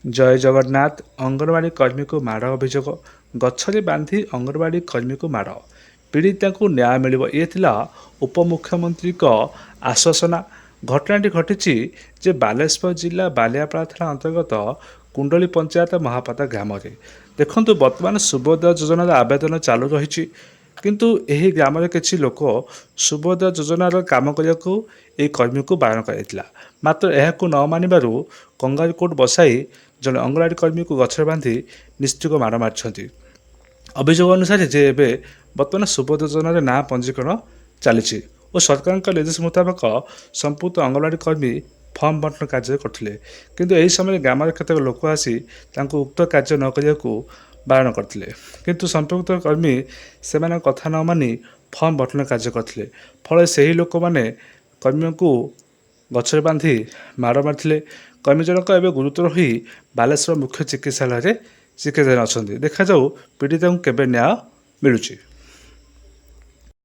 ଜୟ ଜଗନ୍ନାଥ। ଅଙ୍ଗନବାଡ଼ି କର୍ମୀକୁ ମାଡ଼ ଅଭିଯୋଗ। ଗଛରେ ବାନ୍ଧି ଅଙ୍ଗନବାଡ଼ି କର୍ମୀକୁ ମାଡ଼, ପୀଡ଼ିତାଙ୍କୁ ନ୍ୟାୟ ମିଳିବ, ଇଏ ଥିଲା ଉପମୁଖ୍ୟମନ୍ତ୍ରୀଙ୍କ ଆଶ୍ୱାସନା। ଘଟଣାଟି ଘଟିଛି ଯେ ବାଲେଶ୍ୱର ଜିଲ୍ଲା ବାଲିଆପାଳ ଥାନା ଅନ୍ତର୍ଗତ କୁଣ୍ଡଳୀ ପଞ୍ଚାୟତ ମହାପାତ୍ର ଗ୍ରାମରେ। ଦେଖନ୍ତୁ, ବର୍ତ୍ତମାନ ସୁଭଦ୍ରା ଯୋଜନାର ଆବେଦନ ଚାଲୁ ରହିଛି, କିନ୍ତୁ ଏହି ଗ୍ରାମରେ କିଛି ଲୋକ ସୁଭଦ୍ରା ଯୋଜନାର କାମ କରିବାକୁ ଏହି କର୍ମୀକୁ ବାରଣ କରାଯାଇଥିଲା। ମାତ୍ର ଏହାକୁ ନ ମାନିବାରୁ କଙ୍ଗାରୁ କୋର୍ଟ ବସାଇ ଜଣେ ଅଙ୍ଗନବାଡ଼ି କର୍ମୀକୁ ଗଛରେ ବାନ୍ଧି ନିସ୍ତୁକ ମାଡ଼ ମାରିଛନ୍ତି। ଅଭିଯୋଗ ଅନୁସାରେ ଯେ ଏବେ ବର୍ତ୍ତମାନ ସୁଭଦ୍ରା ଯୋଜନାରେ ନାଁ ପଞ୍ଜୀକରଣ ଚାଲିଛି ଓ ସରକାରଙ୍କ ନିର୍ଦ୍ଦେଶ ମୁତାବକ ସମ୍ପୃକ୍ତ ଅଙ୍ଗନବାଡ଼ି କର୍ମୀ ଫର୍ମ ବଣ୍ଟନ କାର୍ଯ୍ୟ କରୁଥିଲେ। କିନ୍ତୁ ଏହି ସମୟରେ ଗ୍ରାମର କେତେକ ଲୋକ ଆସି ତାଙ୍କୁ ଉକ୍ତ କାର୍ଯ୍ୟ ନ କରିବାକୁ ବାରଣ କରିଥିଲେ। କିନ୍ତୁ ସମ୍ପୃକ୍ତ କର୍ମୀ ସେମାନଙ୍କ କଥା ନ ମାନି ଫର୍ମ ବଣ୍ଟନ କାର୍ଯ୍ୟ କରିଥିଲେ। ଫଳରେ ସେହି ଲୋକମାନେ କର୍ମୀଙ୍କୁ ଗଛରେ ବାନ୍ଧି ମାଡ଼ ମାରିଥିଲେ। କର୍ମୀ ଜଣକ ଏବେ ଗୁରୁତର ହୋଇ ବାଲେଶ୍ୱର ମୁଖ୍ୟ ଚିକିତ୍ସାଳୟରେ ଚିକିତ୍ସାଧୀନ ଅଛନ୍ତି। ଦେଖାଯାଉ ପୀଡ଼ିତାଙ୍କୁ କେବେ ନ୍ୟାୟ ମିଳୁଛି।